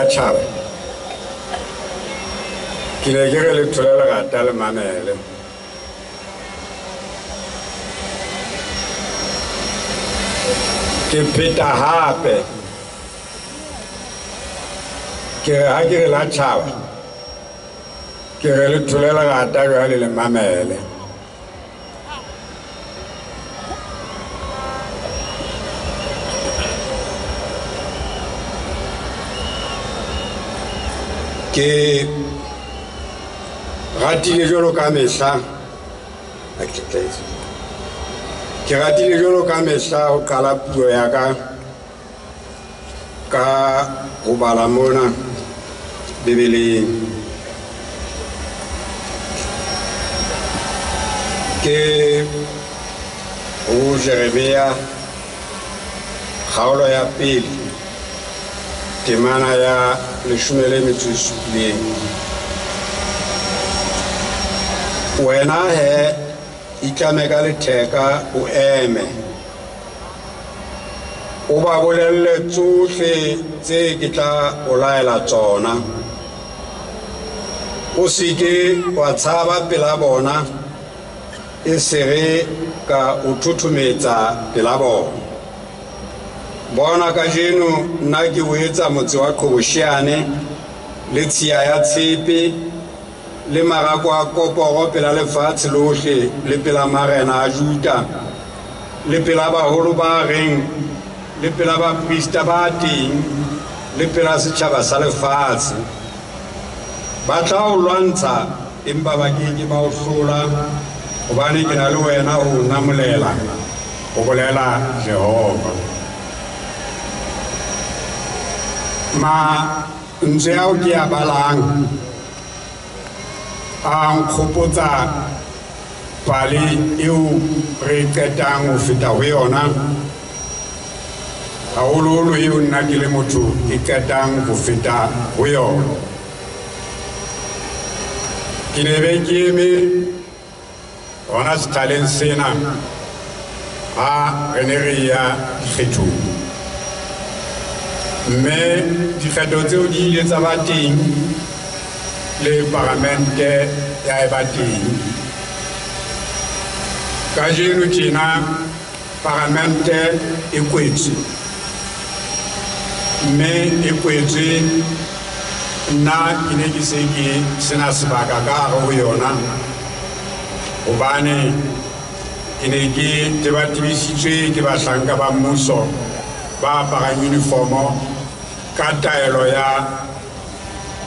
la tjhaba, ke ne ke re le thole lerata le mamele. Ke pheta hape, ke re ha ke re la tjhaba, ke re le thole lerata jwale le mamele. Ke ratile jwalo ka mehla, ke ratile jwalo ka mehla ho qala puo ya ka ka ho bala mona Bibeleng. Ke ho Jeremia kgaolo ya pele, temana ya 17. Wena he, itlame ka letheka o eme, o ba bolelle tsohle tse ke tla o laela tsona. O se ke wa tshaba pela bona, e se re ka o thothometsa pela bona. Bona kajeno nna ke o etsa motse wa Qhobosheane le tshiya ya tshepe le marako a koporo pela lefatshe lohle le pela marena a Juda le pela baholo ba reng le pela baprista ba teng le pela setjhaba sa lefatshe. Ba tla o lwantsha empa ba ke ke ba o hlola, hobane ke na le wena ho o namolela, ho bolela Jehova. Mantswe ao ke a balang a nkgopotsa pale eo re qetang ho feta ho yona, haholoholo eo nna ke le motho ke qetang ho feta ho yona. Ke ne be ke eme hona sethaleng sena ha re ne re ya dikgethong, mme dikgetho tseo di ile tsa ba teng le paramente ya eba teng. Kajeno tjena paramente e kwetswe, mme e kwetswe nna ke ne ke se ke sena sebaka ka hare ho yona, hobane ke ne ke tebatebisitswe ke bahlanka ba mmuso ba aparang uniformo ka taelo ya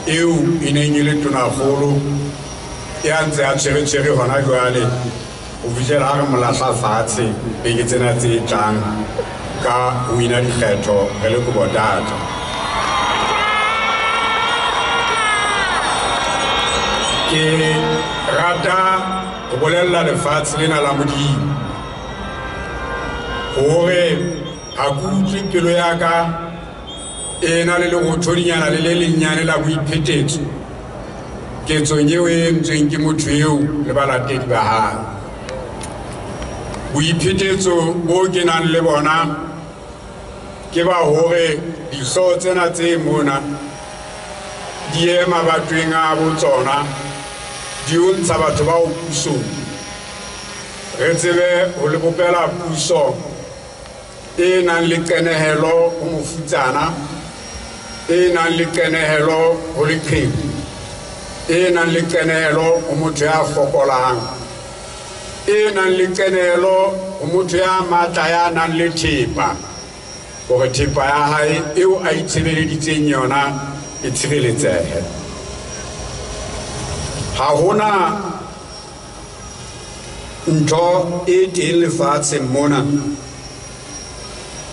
eo e neng e le tonakgolo ya ntse a tshwere-tshwere hona jwale ho fihlela ha re mo lahla fatshe beke tsena tse tlang ka ho wina dikgetho re le Kobotata. Ke rata ho bolella lefatshe lena la Modimo hore ha ke utlwe pelo ya ka e na le lerothodinyana le le lenyane la boiphetetso ketsong eo e entsweng ke motho eo le balatedi ba hae. Boiphetetso bo ke nang le bona ke ba hore dihlooho tsena tse mona di ye mabatoweng a bo tsona, di o ntsha batho ba o pusong. Re tsebe ho le bopela puso e nang le qenehelo ho mofutsana, e nang le qenehelo ho leqheku, e nang le qenehelo ho motho ya fokolang, e nang le qenehelo ho motho ya matla ya nang le thepa, hore thepa ya hae eo a itshebeleditseng yona e tshireletsehe. Ha hona ntho e teng lefatsheng mona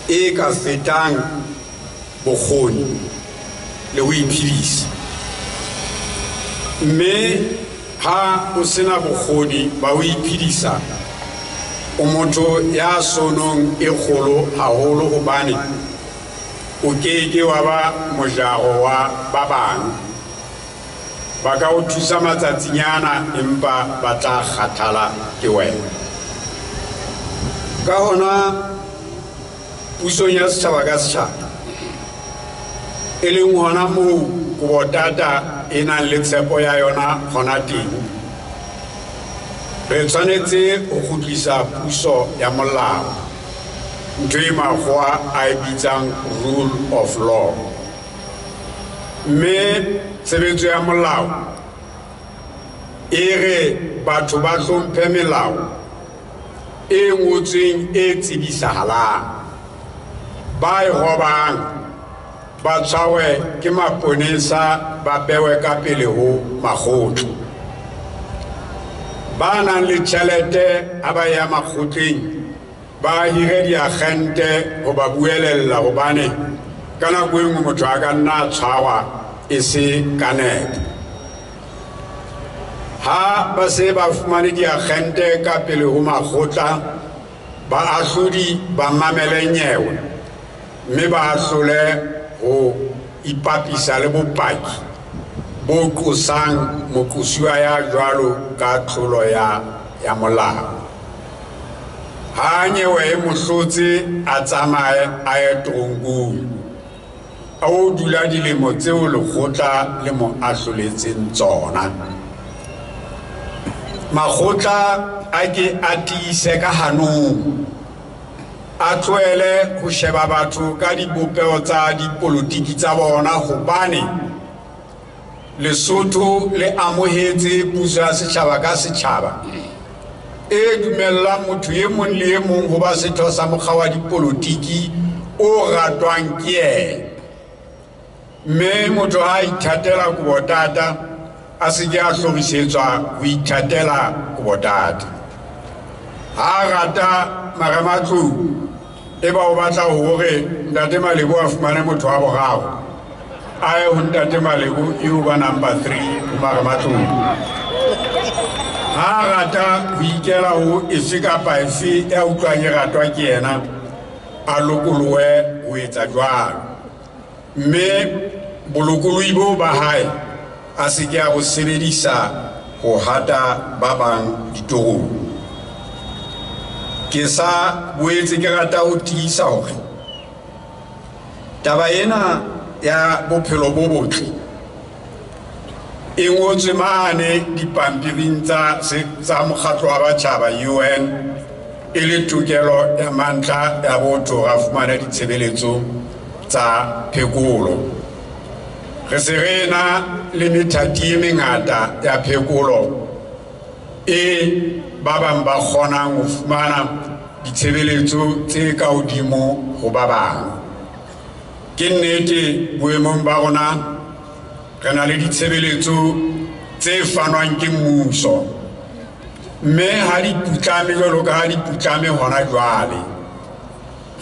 e ka fetang bokgoni le ho iphedisa. Mme ha o sena bokgoni ba ho iphedisa, o motho ya sonong e kgolo haholo, hobane o ke ke wa ba mojaro wa ba bang. Ba ka o thusa matsatsinyana empa ba tla kgathala ke wena. Ka hona pusong ya setjhaba ka setjhaba E leng hona moo Kobo-Tata e nang le tshepo ya yona hona teng. Re tshwanetse ho kgutlisa puso ya molao, ntho e makgowa a e bitsang rule of law. Mme tshebetso ya molao e re batho ba hlomphe melao e ngotsweng e tsebisahalang. Ba e robang ba tshwarwe ke maponesa, ba bewe ka pele ho makgotla. Ba nang le tjhelete ha ba ya makgotleng ba hire diagente ho ba buelella, hobane ka nako e nngwe motho a ka nna a tshwarwa e se ka nepo. Ha ba se ba fumane diagente ka pele ho makgotla, baahlodi ba mamele nyewe mme ba ahlole ho ipapisa le bopaki bo qosang moqosuwa ya jwalo ka tlolo ya molao. Ha nyewe e mo hlotse, a tsamaye a ye teronkong, a o dula dilemo tseo lekgotla le mo ahloletseng tsona. Makgotla a ke a tiise ka hanong, a tlohele ho sheba batho ka dibopeho tsa dipolotiki tsa bona, hobane Lesotho le amohetse puso ya setjhaba ka setjhaba e dumellang motho e mong le e mong ho ba setho sa mokga wa dipolotiki o ratwang ke yena. Mme motho ha a ithatela Kobo-Tata, a se ke a hlorisetswa ho ithatela Kobo-Tata. Ha a rata marematlou, e ba o batla hore Ntate Malebo a fumane motho wa boraro, a ye ho Ntate Malebo eo ba number 3 ho marematlou. Ha a rata ho ikela ho efe kapa efe ya utlwang e ratwa ke yena, a lokolohe ho etsa jwalo. Mme bolokolohi boo ba hae a se ke a bo sebedisa ho hata ba bang ditorong. Ke sa boetse ke rata ho tiisa hore taba ena ya bophelo bo botle e ngotswe mane dipampiring tsa mokgatlo wa batjhaba UN e le tokelo ya mantlha ya botho hore a fumane ditshebeletso tsa phekolo. Re se re na le methati e mengata ya phekolo e ba bang ba kgonang ho fumana ditshebeletso tse ka hodimo ho ba bang. Ke nnete boemong ba rona re na le ditshebeletso tse fanwang ke mmuso, mme ha di putlame jwalo ka ha di putlame hona jwale,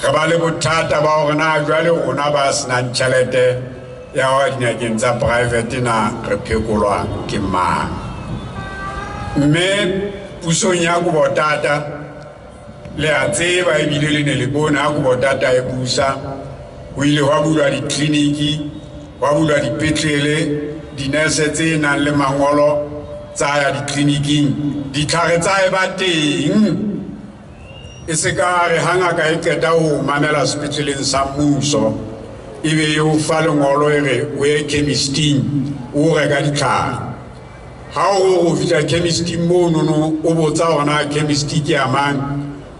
re ba le bothata ba hore na jwale rona ba senang tjhelete ya ho ya dingakeng tsa private na re phekolwa ke mang. Mme pusong ya Kobo-Tata le a tseba ebile le ne le bone ha Kobo-Tata e busa, ho ile hwa bulwa ditleliniki, hwa bulwa dipetlele, dinese tse nang le mangolo tsa ya ditleliniking, ditlhare tsa e ba teng. E se ka re ha ngaka e qeta ho mamela sepetleleng sa mmuso, ebe e o fa lengolo e re o ye chemisting o reka ditlhare. Ha o fihla chemisting monono o botsa hore na chemist ke ya mang,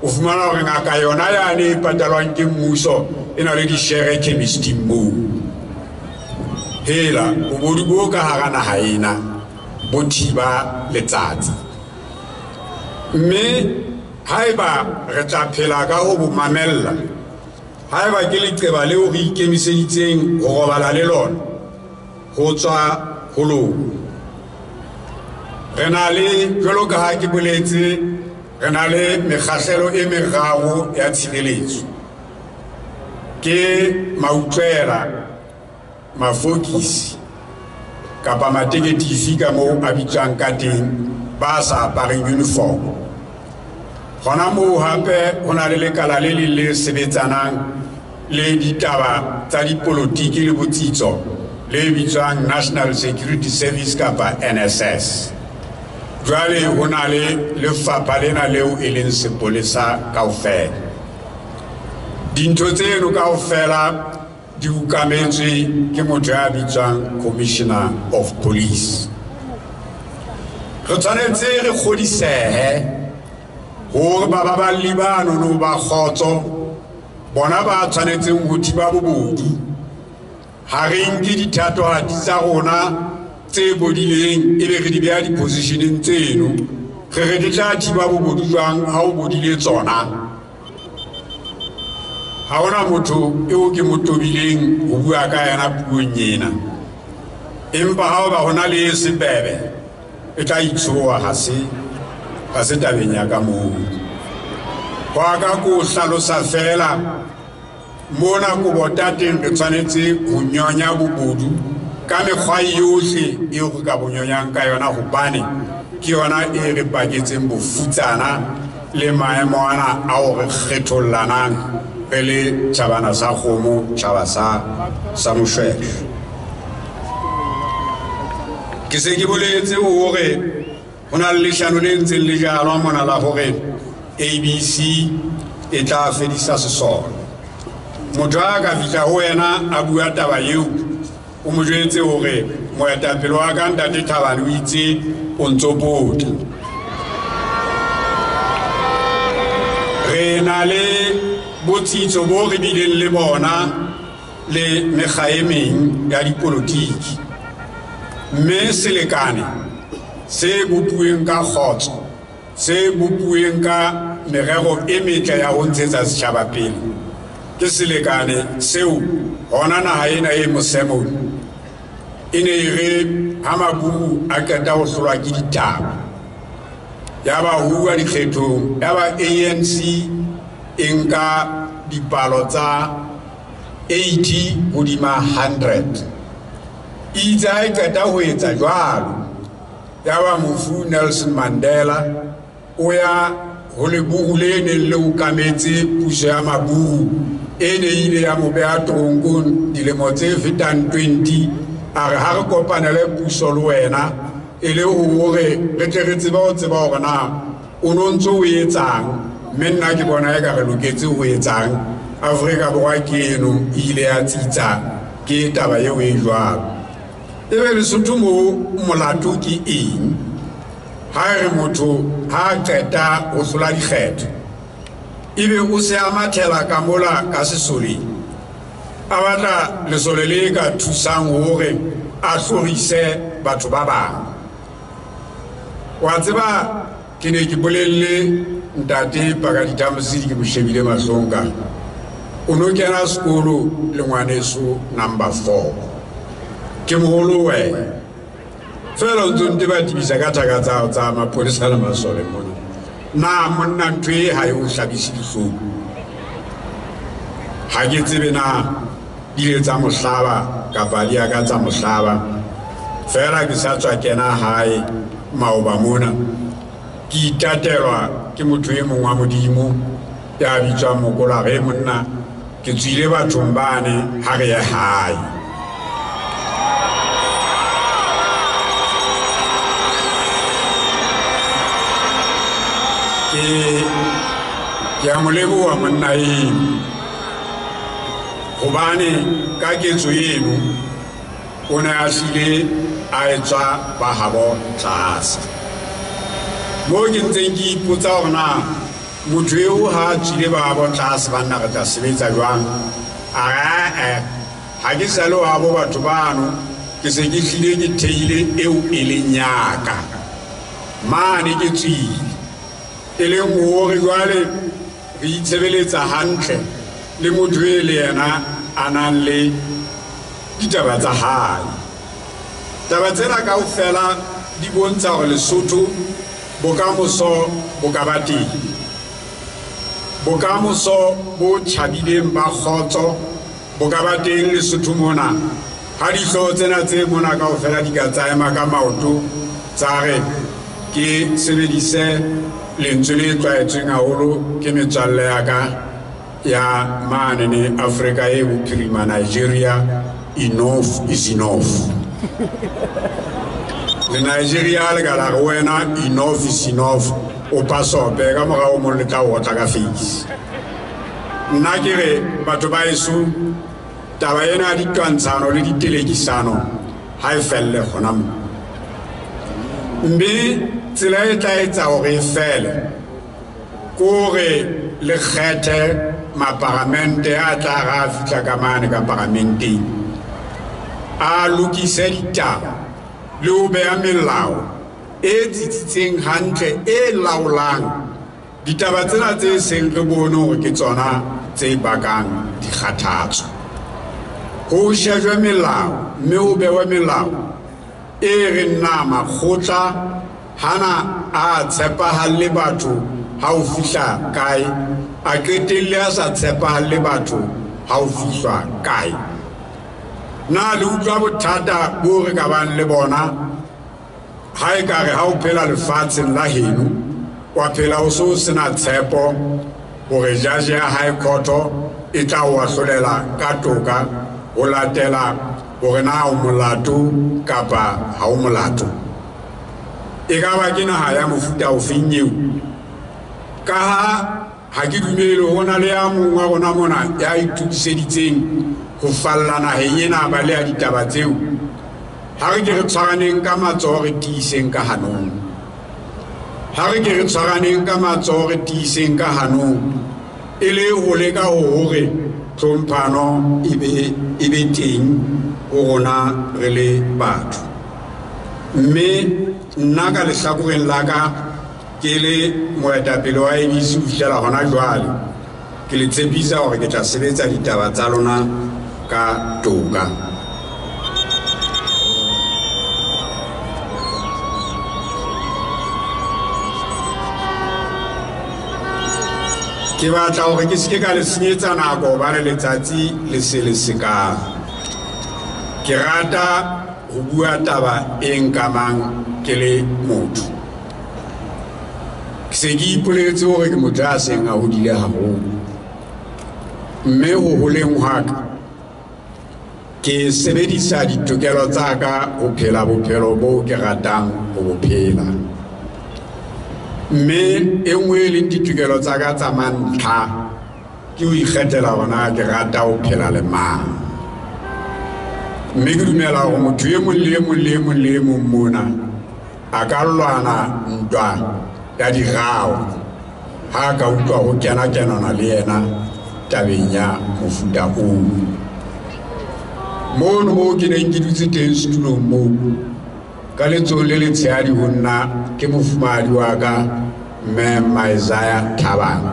o fumana hore ngaka yona yane e patalwang ke mmuso e na le dishere chemisting moo. Hela bobodu bo ka hara naha ena bo thiba letsatsi. Mme haeba re tla phela ka ho bo mamella, haeba ke leqeba leo re ikemiseditseng ho robala le lona ho tswa ho lona. Re na le, jwalo ka ha ke boletse, re na le mekgahlelo e meraro ya tshireletso. Ke mautlwela, mafokisi kapa mateketisi ka moo a bitswang ka teng, ba sa apareng uniform. Hona moo hape ho na le lekala le leng le sebetsanang le ditaba tsa dipolotiki le botsitso le bitswang National Security Service kapa NSS. Jwale ho na le lefapha lena leo e leng sepolesa kaofela. Dintho tseno kaofela di ukametswe ke motho ya bitswang Commissioner of Police. Re tshwanetse re kgodisehe hore bababalli banono ba kgotso bona ba tshwanetseng ho thiba bobodu. Ha re nke dithatohatsi tsa rona tse bodileng ebe re di beha di-positioneng tseno, re re di tla thiba bobodu jwang ha o bodile tsona? Ha hona motho eo ke mo tobileng ho bua ka yena puong ena, empa ha o ba hona le sebebe e tla itshoha, ha se tabeng ya ka moo. Ho ka ko hlalosa fela mona ko botateng re tshwanetse ho nyonya bobodu ka mekgwa yohle eo re ka bo nyonyang ka yona, hobane ke yona e re baketseng bofutsana le maemo ana ao re kgethollanang re le tjhabana sa kgomo, tjhaba sa moshweshwe. Ke se ke boletse hore ho na le leshano le ntseng le jalwa mona la hore ABC e tla fedisa sesole. Motho a ka fihla ho wena a bua taba eo, o mo jwetse hore moetapele wa ka Ntate Thabane o itse o ntso pota. Re na le botsitso bo re bileng le bona le mekga e meng ya dipolotiki, mme selekane se bopuweng ka kgotso, se bopuweng ka merero e metle ya ho ntshetsa setjhaba pele, ke selekane seo hona naha ena e mosemong e ne e re ha maburu a qeta ho hlolwa ke ditaba, ya ba huwa dikgethong, ya ba ANC e nka dipalo tsa 80 hodima 100. Itse ha e qeta ho etsa jwalo, ya ba mofu Nelson Mandela o ya ho leburu le neng le okametse puso ya maburu e ne ile ya mo beha toronkong dilemo tse fetang 20, a re ha re kopanele puso le wena e le hore re tle re tsebe ho tseba hore na o no ntso o etsang, mme nna ke bona eka re loketse ho etsang. Afrika Borwa ke eno e ile ya tsitsa ke taba eo e jwalo. Ebe Lesotho moo molato ke eng? Ha re motho ha qeta ho hlola dikgetho ebe o se a mathela ka mola ka sesoleng, a batla lesole le ka thusang hore a hlorise batho ba bang. Wa tseba ke ne ke bolelle ntate Pakadita Mosidi, ke mo shebile mahlong ka o no kena sekolo le ngwaneso number 4, ke moholo wena fela o ntso nte ba tibisa ka thaka tsa tsa mapolesa le masole mona. Na monna ntho e ha e o hlabise dihlong? Ha ke tsebe na di ile tsa mohlaba kapa di ya ka tsa mohlaba, fela ke sa tswa kena hae maoba mona, ke itatelwa ke motho e mong wa Modimo ya bitswang Mokola, re monna ke tswile bathong bane ha re ye hae. Ke a mo leboha monna eno, hobane ka ketso eno o ne a hlile a etswa ba habo tlase. Moo ke ntseng ke ipotsa hore na motho eo ha a tswile ba habo tlase banna re tla sebetsa jwang? A re ae, ha ke sa le habo batho bano, ke se ke hlile ke theile eo e leng yaka mane ke tswile, e leng hore jwale re itshebeletsa hantle le motho e le yena a nang le ditaba tsa hae. Taba tsena kaofela di bontsha hore Lesotho bokamoso bo ka ba teng, bokamoso bo tjhabileng ba kgotso bo ka ba teng Lesotho mona. Ha dihlooho tsena tse mona kaofela di ka tsa ema ka maoto tsa re ke sebedise lentswe le tlwaetsweng haholo ke metswalle ya ka ya manene Afrika e bophirima, Nigeria, enough is enough. Le Nigeria le ka la re wena enough is enough, o pasope ka morao mong le tla otla ka face. Nna ke re batho ba heso Taba ena ya ditwantshano le ditelekisano ha e felle hona moo. Mme tsela e tla etsa hore e fele ke hore le kgethe maparamente a tla ra fihla ka mane ka paramenteng, a lokise ditaba le ho beha melao e tsitsitseng hantle e laolang ditaba tsena tse seng re bone hore ke tsona tse bakang dikgathatso. Ho shejwe melao mme ho behwe melao e reng na makgotla hana a tshepahalle batho ha o fihla kae, a qetelle a sa tshepahalle batho ha o fihlwa kae. Na le utlwa bothata bo re ka bang le bona ha e ka re ha o phela lefatsheng la heno, wa phela o so sena tshepo hore judge ya High Court e tla o ahlolela ka toka ho latela hore na o molato kapa ha o molato. E ka ba ke naha ya mofuta ofeng eo? Ka ha ke dumele ho na le ya mong wa rona mona ya itokiseditseng ho falla naheng ena ba le ya ditaba tseo. Ha re ke re tshwaraneng ka matsoho re tiiseng ka hanong. Ha re ke re tshwaraneng ka matsoho re tiiseng ka hanong, e le ho leka ho hore tlhomphano e be teng ho rona re le batho. Mme nna ka lehlakoreng la ka ke le moetapele wa ABC ho fihlela hona jwale, ke le tshepisa hore ke tla sebetsa ditaba tsa lona ka toka. Ke batla hore ke seke ka le senyetsa nako hobane letsatsi le se le sekang. Ke rata ho bua taba e nkamang ke le motho. Ke se ke ipoletse hore ke motho ya seng a hodile haholo, mme ho holeng hwa ka ke sebedisa ditokelo tsa ka ho phela bophelo bo ke ratang ho bo phela. Mme e nngwe e leng ditokelo tsa ka tsa mantlha ke ho ikgethela hore na ke rata ho phela le mang. Mme ke dumela hore motho e mong le e mong le e mong le e mong mona a ka lwana ntwa ya dirao ha ka utlwa ho kena-kenana le yena tabeng ya mofuta oo. Mono moo ke neng ke dutse teng setulong moo, ka letsohong le letshehadi ho nna ke mofumahadi wa ka mme Maesaiah Thabane,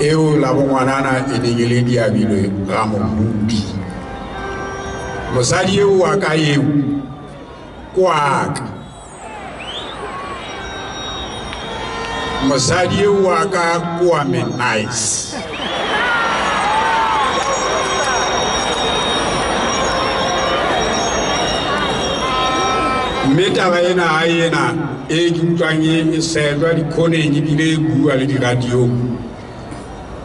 eo la bongwanana e neng e le Diabilwe Ramohudi. Mosadi eo wa ka eo ke wa ka. Mosadi eo wa ka ke wa Menice. Mme taba ena ha ena e ke utlwang e sejwa dikhoneng ebile e bua le diradiong,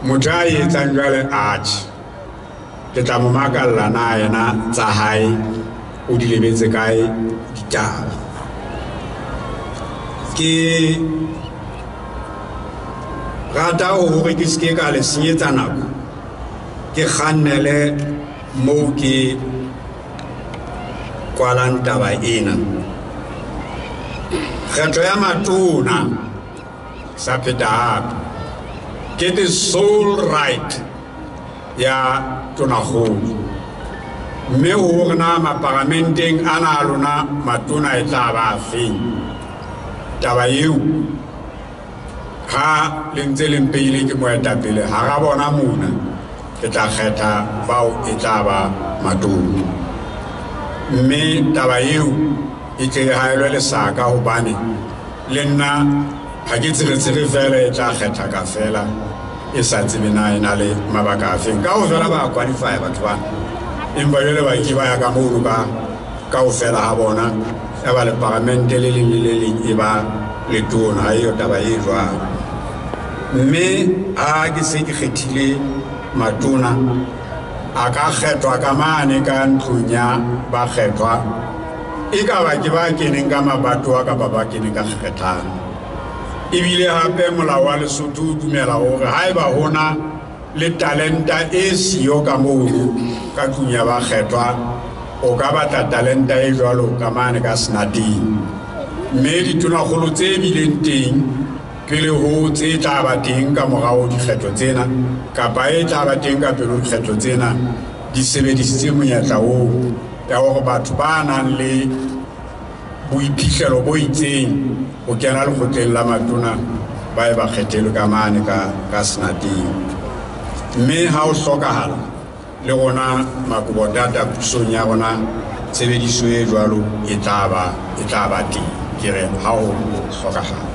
motho a etsang jwale atjhe, ke tla mo makalla na yena tsa hae o di lebetse kae ditaba. Ke rata hore ke seke ka le senyetsa nako, ke kgannele moo ke kwalang taba ena. Kgetho ya matona sa pheta hape ke the sole right ya tonakgolo, mme hore na maparamenteng ana a lona matona e tla ba afeng, taba eo ha le ntse le mpeile ke moetapele hara bona mona, ke tla kgetha bao e tla ba matona. Mme taba eo e tle e haelwe lesaka hobane le nna ha ke tsheretshere fela e tla kgetha ka fela e sa tsebe na e na le mabaka afeng. Kaofela ba qualify batho bana, empa jwale ba ke ba ya ka mono ka kaofela ha bona ya ba le paramente le leng le le leng e ba letona, ha eyo taba e jwalo. Mme ha ke se ke kgethile matona, a ka kgethwa ka mane ka ntlong ya bakgethwa, e ka ba ke ba keneng ka mabatowa kapa ba keneng ka kgethang. Ebile hape molao wa Lesotho o dumela hore haeba hona le talenta e siyo ka mono ka tlung ya bakgethwa, o ka batla talenta e jwalo ka mane ka Senateng. Mme ditonakgolo tse bileng teng pele ho tse tla ba teng ka morao dikgetho tsena kapa e tla ba teng ka pele ho dikgetho tsena, di sebedisitse monyetla oo ya hore batho ba nang le boiphihlelo bo itseng ho kena lekgotleng la matona ba e ba kgethelwe ka mane ka Senateng. Mme ha ho hlokahala le rona Makobotata pusong ya rona tshebediso e jwalo e tla ba teng. Ke re ha ho hlokahala.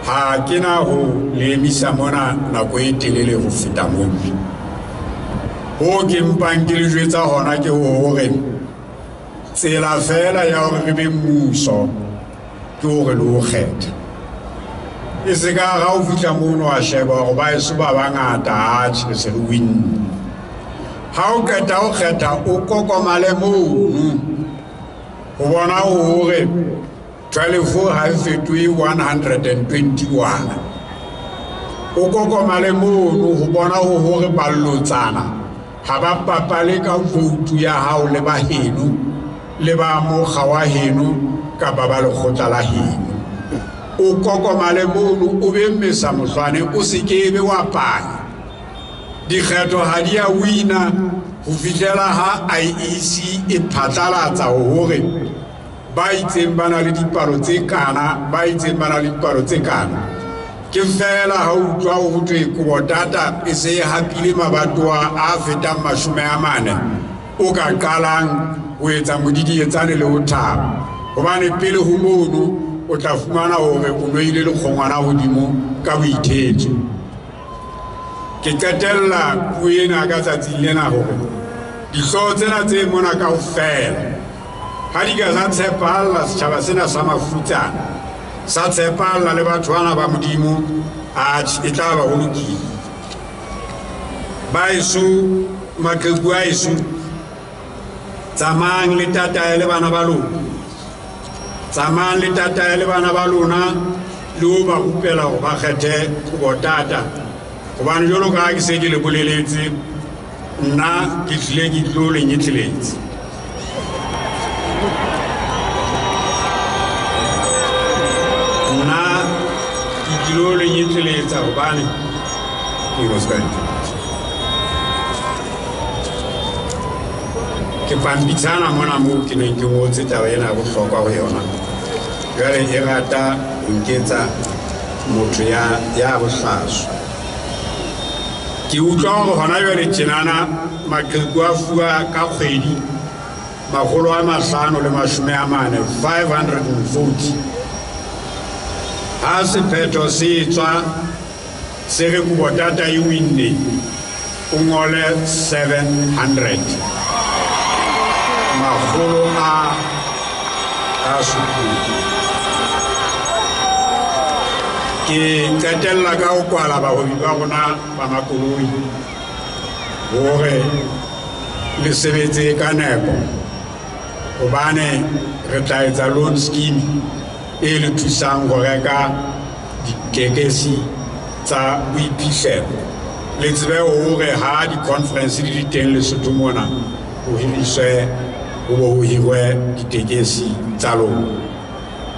Ha ke na ho le emisa mona nako e telele ho feta moo. Ho ke mpang ke le jwetsa hona ke hore tsela fela ya hore re be mmuso ke hore le ho kgetha. E se ka ha o fihla mono wa sheba hore ba eso ba bangata, atjhe, re se re winne. Ha o qeta ho kgetha, o kokomale mono ho bona hore 12 ha e fetohe 121. O kokomale mono ho bona hore ballotsana ha ba papale ka voutu ya hao le ba heno le ba mokga wa heno kapa ba lekgotla la heno. O kokomale mono, o be mmesa mohlwane, o se ke be wa panya. Dikgetho ha di a wina ho fihlela ha IEC e phatlalatsa hore ba itseng ba na le dipalo tse kana, ba itseng ba na le dipalo tse kana. Ke fela ha utlwa ho thwe Kobotata e se e hapile mabatowa a fetang 40 o ka qalang ho etsa modidietsane le ho thaba. Hobane pele ho mono o tla fumana hore o noile lekgongwana hodimo ka boithetso. Ke qetella puo ena ka tsatsing lena hore dihlooho tsena tse mona kaofela ha di ka sa tshepahalla setjhaba sena sa mafutsana, sa tshepahalla le batho bana ba Modimo, atjhe, e tla ba ho lokile. Ba eso, maqheku a eso, tsamayang le tatae le bana ba lona. Tsamayang le tatae le bana ba lona le ho ba rupela hore ba kgethe Kobotata. Hobane jwalo ka ha ke se ke le boleletse, nna ke tlile ke tlo le nyetleletse. Nna ke tlilo le nyetleletse hobane ke ke pampitshana mona moo ke neng ke ngotse taba ena ya bohlokwa ho yona. Jwale e rata ho nketsa motho ya bohlaswa. Ke utlwa hore hona jwale tjenana maqheku a fuwa ka kgwedi 540, 540. Ha sephetho se tswa se re Kobotata e winne, o ngole 700. Makgolo a supileng. Ke qetella ka ho kwala bahwebi ba rona ba makoloi hore le sebetse ka nepo, hobane re tla etsa loan scheme e le thusang ho reka ditekesi tsa boiphihlelo. Le tsebe hore ha di-conference di le teng Lesotho mona, ho hiriswe ho bo ho hirwe ditekesi tsa lona.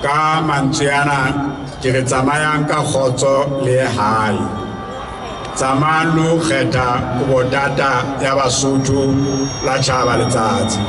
Ka mantswe ana ke re tsamayang ka kgotso le hae. Tsamayang lo kgetha Kobotata ya Basotho la tjhaba letsatsi.